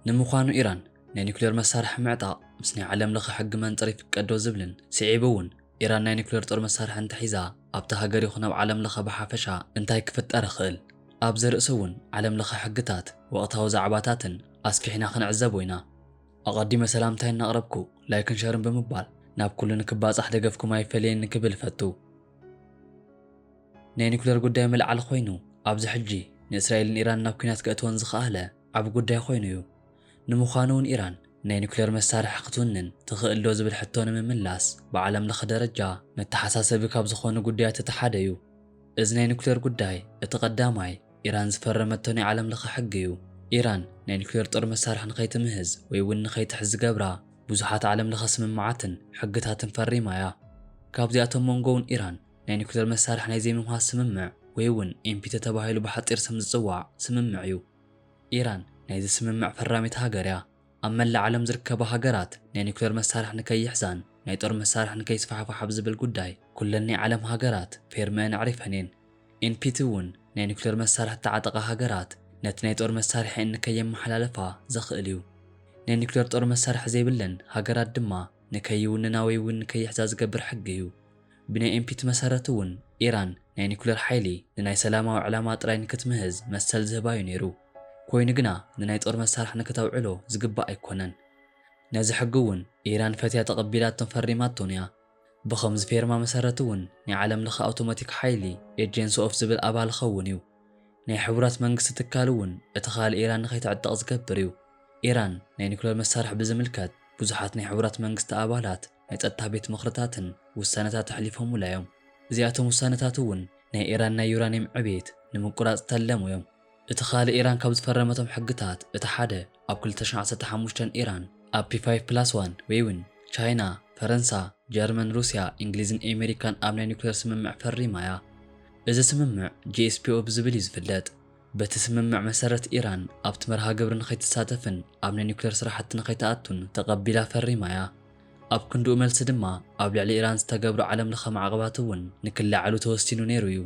ንምዃኑ ኢራን ናይ ኒኩሌር መሳርሒ ምዕጣቕ ምስ ናይ ዓለም ለኸ ሕጊ መንጽር ይፍቀዶ ዝብልን ስዒቡ እውን ኢራን ናይ ኒኩሌር ጦር መሳርሒ እንተሒዛ ኣብታ ሃገር ይኹን ኣብ ዓለም ለኸ ብሓፈሻ እንታይ ክፍጠር ይኽእል? ኣብዚ ርእሲ እውን ዓለም ለኸ ሕግታት፣ ወቕታዊ ዛዕባታትን ኣስፊሕና ክንዕዘቦ ኢና። ኣቐዲመ ሰላምታይ እናቕረብኩ ላይክን ሸርን ብምባል ናብ ኩሉ ንክባጻሕ ደገፍኩም ኣይፈለየኒ ክብል እፈቱ። ናይ ኒኩሌር ጉዳይ ምልዓል ኮይኑ ኣብዚ ሕጂ ንእስራኤልን ኢራን ናብ ኲናት ከእትወን ዝኸኣለ ዓቢ ጉዳይ ኮይኑ እዩ። ንምዃኑ እውን ኢራን ናይ ኒኩሌር መሳርሒ ክትውንን ትኽእል ዶ ዝብል ሕቶ ንምምላስ ብዓለም ለኸ ደረጃ መተሓሳሰቢ ካብ ዝኾኑ ጉዳያት እቲ ሓደ እዩ። እዚ ናይ ኒኩሌር ጉዳይ እቲ ቀዳማይ ኢራን ዝፈረመቶ ናይ ዓለም ለኸ ሕጊ እዩ። ኢራን ናይ ኒኩሌር ጦር መሳርሒ ንኸይትምህዝ ወይ እውን ንኸይትሕዝ ዝገብራ ብዙሓት ዓለም ለኸ ስምምዓትን ሕግታትን ፈሪማ እያ። ካብዚኣቶም መንጎ እውን ኢራን ናይ ኒኩሌር መሳርሒ ናይ ዘይምምሃዝ ስምምዕ ወይ እውን ኤንፒቲ ተባሂሉ ብሓፂር ስም ዝፅዋዕ ስምምዕ እዩ። ኢራን ናይዚ ስምምዕ ፈራሚት ሃገር እያ። ኣብ መላእ ዓለም ዝርከባ ሃገራት ናይ ኒኩሌር መሳርሒ ንከይሕዛን ናይ ጦር መሳርሒ ንከይስፋሕፋሕ ኣብ ዝብል ጉዳይ ኩለን ናይ ዓለም ሃገራት ፌርመአን ኣዕሪፈን እየን። ኤንፒቲ እውን ናይ ኒኩሌር መሳርሒ እተዓጠቓ ሃገራት ነቲ ናይ ጦር መሳርሒአን ንከየመሓላለፋ ዘኽእል እዩ። ናይ ኒኩሌር ጦር መሳርሒ ዘይብለን ሃገራት ድማ ንከይውንና ወይ እውን ንከይሕዛ ዝገብር ሕጊ እዩ። ብናይ ኤንፒቲ መሰረት እውን ኢራን ናይ ኒኩሌር ሓይሊ ንናይ ሰላማዊ ዕላማ ጥራይ ንክትምህዝ መሰል ዝህባ እዩ ነይሩ። ኮይኑ ግና ንናይ ጦር መሳርሒ ንክተውዕሎ ዝግባእ ኣይኮነን። ነዚ ሕጊ እውን ኢራን ፈትያ ተቐቢላቶን ፈሪማቶን እያ። ብኸምዚ ፌርማ መሰረት እውን ናይ ዓለም ለኸ ኣውቶማቲክ ሓይሊ ኤጀንሲ ኦፍ ዝብል ኣባል ኸውን እዩ። ናይ ሕቡራት መንግስቲ ትካል እውን እቲ ካልእ ኢራን ንኸይትዕጠቕ ዝገብር እዩ። ኢራን ናይ ኒኩሌር መሳርሒ ብዝምልከት ብዙሓት ናይ ሕቡራት መንግስቲ ኣባላት ናይ ጸጥታ ቤት ምኽርታትን ውሳነታት ኣሕሊፎሙላ እዮም። እዚኣቶም ውሳነታት እውን ናይ ኢራን ናይ ዩራኒየም ዕቤት ንምቁራጽ ተለሙ እዮም። እቲ ካልእ ኢራን ካብ ዝፈረመቶም ሕግታት እቲ ሓደ ኣብ ክልተ ሽሕን ዓሰርተ ሓሙሽተን ኢራን ኣብ ፒ ፋይቭ ፕላስ ዋን ወይ እውን ቻይና፣ ፈረንሳ፣ ጀርመን፣ ሩስያ፣ እንግሊዝን ኤሜሪካን ኣብ ናይ ኒኩሌር ስምምዕ ፈሪማ እያ። እዚ ስምምዕ ጂ ኤስ ፒ ኦ ብዝብል እዩ ዝፍለጥ። በቲ ስምምዕ መሰረት ኢራን ኣብቲ መርሃ ግብሪ ንኸይትሳተፍን ኣብ ናይ ኒኩሌር ስራሕቲ ንኸይትኣቱን ተቐቢላ ፈሪማ እያ። ኣብ ክንድኡ መልሲ ድማ ኣብ ልዕሊ ኢራን ዝተገብሩ ዓለም ለኸ ማዕቐባት እውን ንክለዓሉ ተወሲኑ ነይሩ እዩ።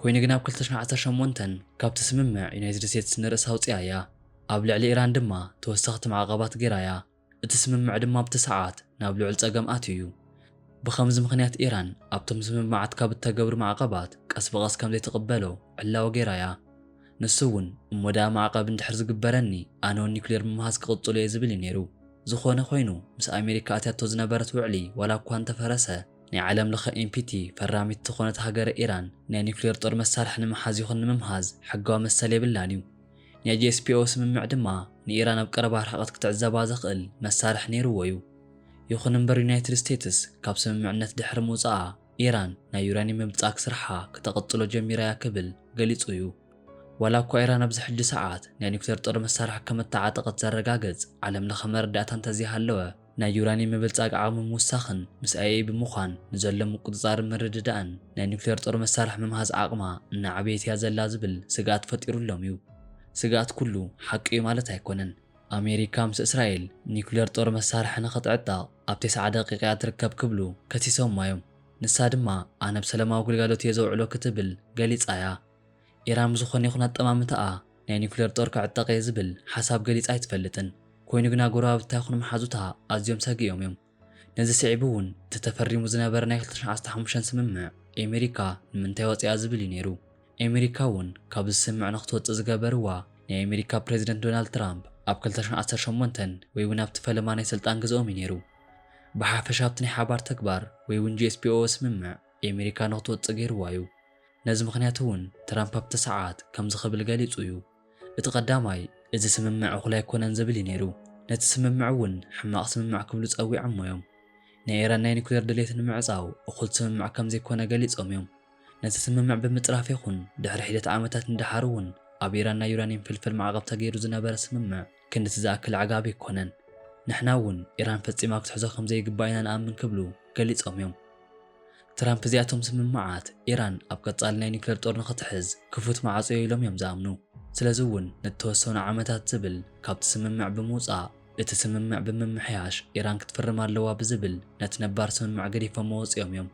ኮይኑ ግን ኣብ ክልተ ሽሕን ዓሰርተ ሸሞንተን ካብቲ ስምምዕ ዩናይትድ ስቴትስ ንርእሳ ኣውፂኣ እያ። ኣብ ልዕሊ ኢራን ድማ ተወሰኽቲ ማዕቐባት ገይራ እያ። እቲ ስምምዕ ድማ ኣብቲ ሰዓት ናብ ልዑል ጸገም ኣትዩ እዩ። ብኸምዚ ምኽንያት ኢራን ኣብቶም ስምምዓት ካብ እተገብሩ ማዕቐባት ቀስ ብቐስ ከም ዘይትቕበሎ ዕላዊ ገይራ እያ። ንሱ እውን እሞ ደኣ ማዕቐብ እንድሕር ዝግበረኒ ኣነ እውን ኒኩሌር ምምሃዝ ክቕጽሎ እየ ዝብል እዩ ነይሩ። ዝኾነ ኮይኑ ምስ ኣሜሪካ ኣትያቶ ዝነበረት ውዕሊ ዋላ እኳ እንተፈረሰ ናይ ዓለም ለኸ ኤንፒቲ ፈራሚት ዝኾነት ሃገረ ኢራን ናይ ኒኩሌር ጦር መሳርሒ ንምሓዝ ይኹን ንምምሃዝ ሕጋዊ መሰል የብላን እዩ። ናይ ጂ ኤስ ፒ ኦ ስምምዕ ድማ ንኢራን ኣብ ቀረባ ርሕቐት ክትዕዘባ ዘኽእል መሳርሒ ነይርዎ እዩ። ይኹን እምበር ዩናይትድ ስቴትስ ካብ ስምምዕነት ድሕሪ ምውጻኣ ኢራን ናይ ዩራኒየም ምብልጻግ ስርሓ ክተቐጽሎ ጀሚራ እያ ክብል ገሊጹ እዩ። ዋላ እኳ ኢራን ኣብዚ ሕጂ ሰዓት ናይ ኒኩሌር ጦር መሳርሒ ከም እተዓጠቐት ዘረጋግጽ ዓለም ለኸ መረዳእታ እንተዘይሃለወ ናይ ዩራኒየም ምብልጻግ ዓቕሚ ምውሳኽን ምስ ኣይ ኤ ኢ ኢ ብምዃን ንዘሎ ምቁጽጻርን ምርድዳእን ናይ ኒኩሌር ጦር መሳርሒ ምምሃዝ ዓቕማ እናዓበየት እያ ዘላ ዝብል ስግኣት ፈጢሩሎም እዩ። ስግኣት ኩሉ ሓቂ እዩ ማለት ኣይኮነን። ኣሜሪካ ምስ እስራኤል ኒኩሌር ጦር መሳርሒ ንኽትዕጠቕ ኣብ ተስዓ ደቂቕ እያ ትርከብ ክብሉ ከሲሶማ እዮም። ንሳ ድማ ኣነ ብሰላማዊ ግልጋሎት እየ ዘውዕሎ ክትብል ገሊጻ እያ። ኢራን ብዝኾነ ይኹን ኣጠማምታኣ ናይ ኒኩሌር ጦር ክዕጠቕ እየ ዝብል ሓሳብ ገሊጻ ኣይትፈልጥን። ኮይኑ ግና ጎረባብታ ይኹን መሓዙታ ኣዝዮም ሰጊኦም እዮም። ነዚ ስዒቡ እውን እቲ ተፈሪሙ ዝነበረ ናይ ክልተ ሽሕን ዓሰርተ ሓሙሽተን ስምምዕ ኤሜሪካ ንምንታይ ወፂኣ ዝብል እዩ ነይሩ። ኤሜሪካ እውን ካብዚ ስምምዕ ንክትወፅእ ዝገበርዋ ናይ ኣሜሪካ ፕሬዚደንት ዶናልድ ትራምፕ ኣብ ክልተ ሽሕን ዓሰርተ ሸሞንተን ወይ እውን ኣብቲ ፈለማ ናይ ስልጣን ግዝኦም እዩ ነይሩ። ብሓፈሻ ኣብቲ ናይ ሓባር ተግባር ወይ እውን ጂ ኤስ ፒ ኦ ስምምዕ ኤሜሪካ ንክትወፅእ ገይርዋ እዩ። ነዚ ምኽንያት እውን ትራምፕ ኣብቲ ሰዓት ከምዚ ክብል ገሊጹ እዩ። እቲ ቀዳማይ፣ እዚ ስምምዕ እኹል ኣይኮነን ዝብል እዩ ነይሩ። ነቲ ስምምዕ እውን ሕማቕ ስምምዕ ክብሉ ጸዊዖሞ እዮም። ናይ ኢራን ናይ ኒኩሌር ድሌት ንምዕጻው እኹል ስምምዕ ከም ዘይኮነ ገሊጾም እዮም። ነቲ ስምምዕ ብምጽራፍ ይኹን ድሕሪ ሒደት ዓመታት ንደሓር እውን ኣብ ኢራን ናይ ዩራኒየም ፍልፍል ማዕቐብ ተገይሩ ዝነበረ ስምምዕ ክንድቲ ዝኣክል ኣዕጋቢ ኣይኮነን። ንሕና እውን ኢራን ፈጺማ ክትሕዞ ከም ዘይግባእ ኢና ንኣምን ክብሉ ገሊጾም እዮም። ትራምፕ እዚኣቶም ስምምዓት ኢራን ኣብ ቀጻሊ ናይ ኒኩሌር ጦር ንኽትሕዝ ክፉት ማዕጾ እዩ ኢሎም እዮም ዝኣምኑ። ስለዚ እውን ንተወሰኑ ዓመታት ዝብል ካብቲ ስምምዕ ብምውጻእ እቲ ስምምዕ ብምምሕያሽ ኢራን ክትፍርም ኣለዋ ብዝብል ነቲ ነባር ስምምዕ ገዲፎሞ ወጺኦም እዮም።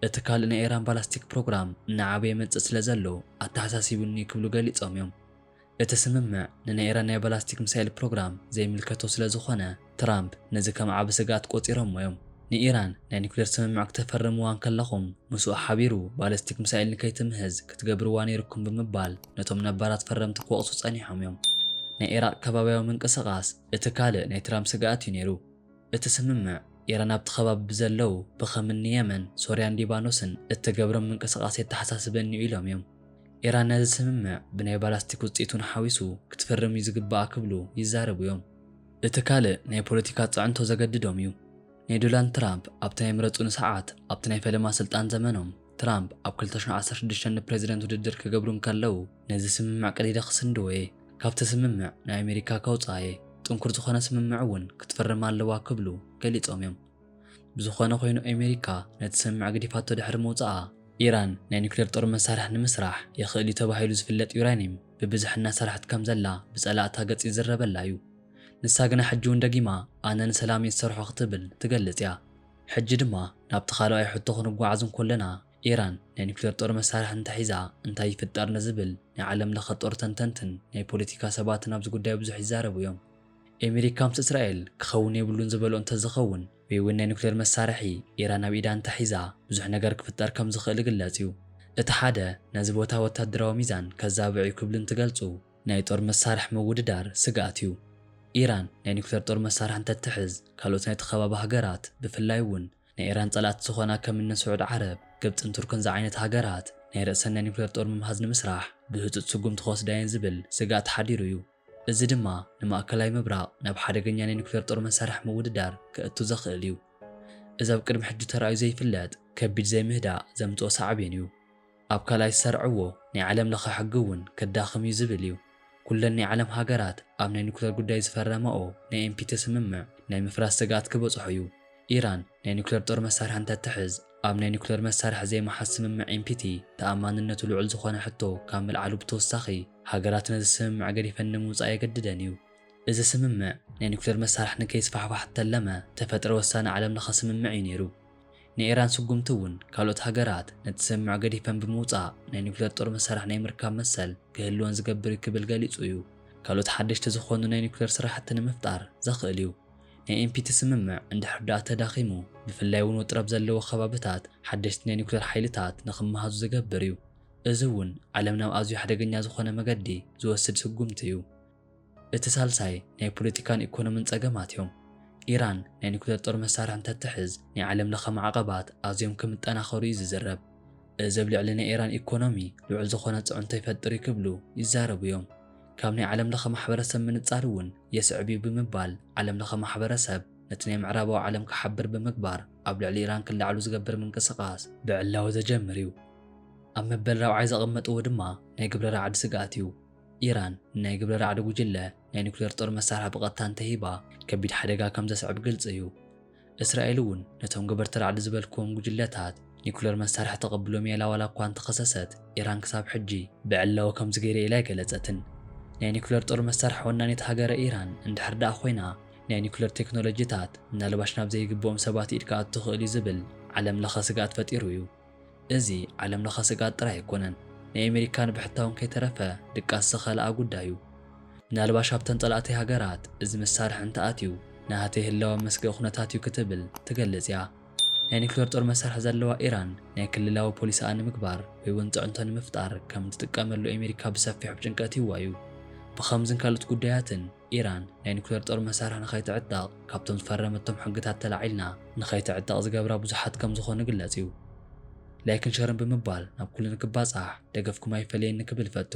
እቲ ካልእ ናይ ኢራን ባላስቲክ ፕሮግራም እናዓበየ ይመጽእ ስለ ዘሎ ኣተሓሳሲቡኒ ክብሉ ገሊጾም እዮም። እቲ ስምምዕ ንናይ ኢራን ናይ ባላስቲክ ሚሳይል ፕሮግራም ዘይምልከቶ ስለ ዝኾነ፣ ትራምፕ ነዚ ከም ዓቢ ስግኣት ቆጺሮሞ እዮም። ንኢራን ናይ ኒውክሌር ስምምዕ ክተፈርምዋ እንከለኹም፣ ምስኡ ሓቢሩ ባላስቲክ ሚሳይል ንከይትምህዝ ክትገብርዋ ነይርኩም ብምባል ነቶም ነባራት ፈረምቲ ክወቕሱ ጸኒሖም እዮም። ናይ ኢራቅ ከባብያዊ ምንቅስቓስ እቲ ካልእ ናይ ትራምፕ ስግኣት እዩ ነይሩ። እቲ ስምምዕ፣ ኢራን ኣብቲ ከባቢ ብዘለዉ ብኸም እኒ የመን፣ ሶርያን ሊባኖስን እትገብሮም ምንቅስቓስ የተሓሳስበኒ እዩ ኢሎም እዮም። ኢራን ነዚ ስምምዕ ብናይ ባላስቲክ ውፅኢቱን ሓዊሱ ክትፍርም እዩ ዝግባኣ ክብሉ ይዛረቡ እዮም። እቲ ካልእ ናይ ፖለቲካ ፅዕንቶ ዘገድዶም እዩ። ናይ ዶናልድ ትራምፕ ኣብቲ ናይ ምረፁኒ ሰዓት ኣብቲ ናይ ፈለማ ስልጣን ዘመኖም ትራምፕ ኣብ ክልተ ሽሕን ዓሰርተ ሽዱሽተን ንፕሬዚደንት ውድድር ክገብሩ እንከለዉ ነዚ ስምምዕ ቀዲደ ክስንድዎ እየ፣ ካብቲ ስምምዕ ናይ ኣሜሪካ ከውፅኣ እየ፣ ጥንኩር ዝኾነ ስምምዕ እውን ክትፍርም ኣለዋ ክብሉ ገሊፆም እዮም። ብዝኾነ ኮይኑ ኣሜሪካ ነቲ ስምምዕ ገዲፋቶ ድሕሪ ምውፅኣ ኢራን ናይ ኒውክሌር ጦር መሳርሒ ንምስራሕ የኽእል እዩ ተባሂሉ ዝፍለጥ ዩራኒየም ብብዝሒ እናሰራሕት ከም ዘላ ብፀላእታ ገፅ ይዝረበላ እዩ። ንሳ ግና ሕጂ እውን ደጊማ ኣነ ንሰላም እየ ዝሰርሖ ክትብል ትገልጽ እያ። ሕጂ ድማ ናብቲ ካልኣይ ሕቶ ክንጓዓዝ እንኮለና ኢራን ናይ ኒውክሌር ጦር መሳርሒ እንተሒዛ እንታይ ይፍጠር ንዝብል ናይ ዓለም ለኸ ጦር ተንተንትን ናይ ፖለቲካ ሰባትን ኣብዚ ጉዳይ ብዙሕ ይዛረቡ እዮም። ኣሜሪካ ምስ እስራኤል ክኸውን የብሉን ዝበሎ እንተዝኸውን ወይ እውን ናይ ኒውክሌር መሳርሒ ኢራን ኣብ ኢዳ እንተሒዛ ብዙሕ ነገር ክፍጠር ከም ዝኽእል ይግለጽ እዩ። እቲ ሓደ ነዚ ቦታ ወታደራዊ ሚዛን ከዛብዕ እዩ ክብሉ እንትገልጹ ናይ ጦር መሳርሒ ምውድዳር ስግኣት እዩ። ኢራን ናይ ኒውክሌር ጦር መሳርሒ እንተትሕዝ ካልኦት ናይቲ ከባቢ ሃገራት ብፍላይ እውን ናይ ኢራን ጸላእቲ ዝኾና ከም እኒ ስዑድ ዓረብ፣ ግብጽን ቱርክን ዝዓይነታ ሃገራት ናይ ርእሰን ናይ ኒውክሌር ጦር ምምሃዝ ንምስራሕ ብህጹጽ ስጉምቲ ክወስዳ እየን ዝብል ስግኣት ሓዲሩ እዩ። እዚ ድማ ንማእከላይ ምብራቕ ናብ ሓደገኛ ናይ ኒውክሌር ጦር መሳርሒ ምውድዳር ከእቱ ዘኽእል እዩ። እዚ ኣብ ቅድሚ ሕጂ ተራእዩ ዘይፍለጥ ከቢድ ዘይምህዳእ ዘምጽኦ ሳዕቤን እዩ። ኣብ ካልኣይ ዝሰርዕዎ ናይ ዓለም ለኸ ሕጊ እውን ከዳኽም እዩ ዝብል እዩ። ኩለን ናይ ዓለም ሃገራት ኣብ ናይ ኒውክሌር ጉዳይ ዝፈረማኦ ናይ ኤንፒቲ ስምምዕ ናይ ምፍራስ ስግኣት ክበጽሖ እዩ። ኢራን ናይ ኒውክሌር ጦር መሳርሒ እንተትሕዝ ኣብ ናይ ኒውክሌር መሳርሒ ዘይምሓዝ ስምምዕ ኤንፒቲ ተኣማንነቱ ልዑል ዝኾነ ሕቶ ካብ ምልዓሉ ብተወሳኺ ሃገራት ነዚ ስምምዕ ገዲፈን ንምውጻእ የገድደን እዩ። እዚ ስምምዕ ናይ ኒውክሌር መሳርሒ ንከይስፋሕፋሕ እተለመ ተፈጥረ ወሳኒ ዓለም ለኸ ስምምዕ እዩ ነይሩ። ንኢራን ስጉምቲ እውን ካልኦት ሃገራት ነቲ ስምምዕ ገዲፈን ብምውጻእ ናይ ኒውክሌር ጦር መሳርሒ ናይ ምርካብ መሰል ክህልወን ዝገብር እዩ ክብል ገሊጹ እዩ። ካልኦት ሓደሽቲ ዝኾኑ ናይ ኒውክሌር ስራሕቲ ንምፍጣር ዘኽእል እዩ። ናይ ኤንፒቲ ስምምዕ እንድሕር ደኣ ተዳኺሙ ብፍላይ እውን ውጥረት ዘለዎ ከባብታት ሓደሽቲ ናይ ኒውክሌር ሓይልታት ንኽመሃዙ ዝገብር እዩ። እዚ እውን ዓለም ናብ ኣዝዩ ሓደገኛ ዝኾነ መገዲ ዝወስድ ስጉምቲ እዩ። እቲ ሳልሳይ ናይ ፖለቲካን ኢኮኖምን ጸገማት እዮም። ኢራን ናይ ኒውክሌር ጦር መሳርሒ እንተትሕዝ ናይ ዓለም ለኸ ማዕቐባት ኣዝዮም ከም እጠናኸሩ እዩ ዝዝረብ። እዚ ኣብ ልዕሊ ናይ ኢራን ኢኮኖሚ ልዑል ዝኾነ ጽዕንቶ ይፈጥር እዩ ክብሉ ይዛረቡ እዮም። ካብ ናይ ዓለም ለኸ ማሕበረሰብ ምንጻር እውን የስዕብ እዩ ብምባል ዓለም ለኸ ማሕበረሰብ ነቲ ናይ ምዕራባዊ ዓለም ክሓብር ብምግባር ኣብ ልዕሊ ኢራን ክለዓሉ ዝገብር ምንቅስቓስ ብዕላዊ ዘጀምር እዩ። ኣብ መበል ራብዓይ ዘቐመጥዎ ድማ ናይ ግብረ ራዕዲ ስግኣት እዩ። ኢራን ንናይ ግብረ ራዕዲ ጉጅለ ናይ ኒውክሌር ጦር መሳርሒ ብቐጥታ እንተሂባ ከቢድ ሓደጋ ከም ዘስዕብ ግልጺ እዩ። እስራኤል እውን ነቶም ገበርቲ ራዕዲ ዝበልክዎም ጉጅለታት ኒውክሌር መሳርሒ ተቐብሎም እያ ኢላ ዋላ እኳ እንተኸሰሰት ኢራን ክሳብ ሕጂ ብዕላዊ ከምዚ ገይረ ኢላ ኣይገለጸትን። ናይ ኒውክሌር ጦር መሳርሒ ወናኒት ሃገረ ኢራን እንድሕር ደኣ ኮይና ናይ ኒውክሌር ቴክኖሎጂታት ምናልባሽ ናብ ዘይግብኦም ሰባት ኢድ ክኣቱ ይኽእል እዩ ዝብል ዓለም ለኸ ስግኣት ፈጢሩ እዩ። እዚ ዓለም ለኸ ስግኣት ጥራይ ኣይኮነን፣ ናይ ኣሜሪካ ንብሕታውን ከይተረፈ ድቃስ ዝኸልኣ ጉዳይ እዩ። ምናልባሽ ኣብተን ጸላእተይ ሃገራት እዚ መሳርሒ እንተኣትዩ ናሃተይ ህላወ መስግኢ ኩነታት እዩ ክትብል ትገልጽ እያ። ናይ ኒውክሌር ጦር መሳርሒ ዘለዋ ኢራን ናይ ክልላዊ ፖሊሲኣ ንምግባር ወይ እውን ጽዕንቶ ንምፍጣር ከም እትጥቀመሉ ኣሜሪካ ብሰፊሑ ብጭንቀት ይዋ እዩ። ብኸምዝን ካልኦት ጉዳያትን ኢራን ናይ ኒውክሌር ጦር መሳርሒ ንኸይትዕጠቕ ካብቶም ዝፈረመቶም ሕግታት ተላዒልና ንኸይትዕጠቕ ዝገብራ ብዙሓት ከም ዝኾኑ ግለጽ እዩ። ላይክን ሸርን ብምባል ናብ ኩሉ ንክባጻሕ ደገፍኩም ኣይፈለየኒ ክብል እፈቱ።